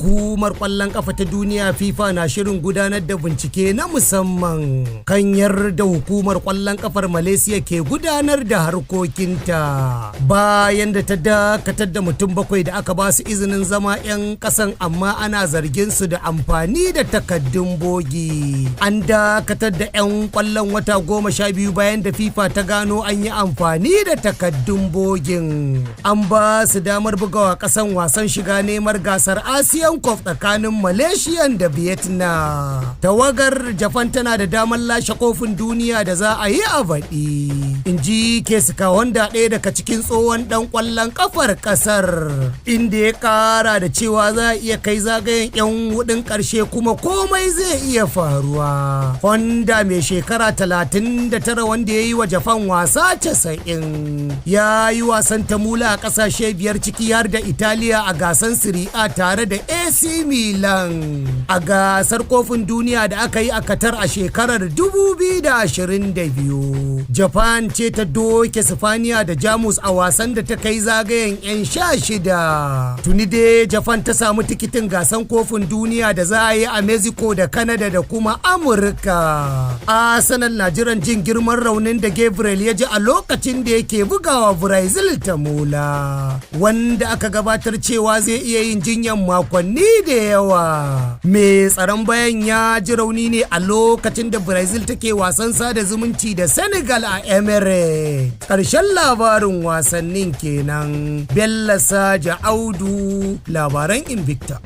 Hukumar kwallon kafa ta duniya FIFA na shirin gudanar da bincike na musamman kan yarda hukumar kwallon kafar Malaysia ke gudanar da harkokinta bayan da ta dakatar da mutum bakwai da aka ba su izinin zama 'yan kasan, amma ana zargin su da amfani da takaddun bogi. An dakatar da 'yan kwallon wata 12 bayan da FIFA ta gano an yi amfani da takaddun bogin. An ba su damar bugawa kasan wasan shiga neman gasar Asian Cup tsakanin Malaysia da Vietnam. Tawagar Japan tana da damar lashe kofin duniya da za a yi a baɗi, in ji Keisuke Honda, ɗaya daga cikin tsohon ɗan ƙwallon ƙafar ƙasar, inda ya ƙara da cewa za a iya kai zagayen 'yan hudun ƙarshe kuma komai zai iya faruwa. Honda mai shekara 39, wanda ya yi wa Japan wasa 90, ya yi wasan tamula a ƙasashe biyar, ciki har da Italiya, a gasan Serie A tare da AC Milan. A gasar kofin duniya da aka yi a Qatar a shekarar 2022, Japan ce ta doke Sifaniya da Jamus a wasan da ta kai zagayen 'yan 16. Tuni dai Japan ta samu tikitin gasan kofin duniya da za a yi a Mexico da Canada da kuma Amurka. Arsenal na jiran jin girman raunin da Gabriel ya ji a lokacin da yake bugawa Brazil ta mola, wanda aka gabatar cewa zai iya yin jinyan makonni da yawa. Mai tsaron bayan ya ji rauni ne a lokacin da Brazil take wasan sada zumunci da Senegal a Emirates. Ƙarshen labarin wasannin kenan. Bello Saja Audu, labaran Invicta.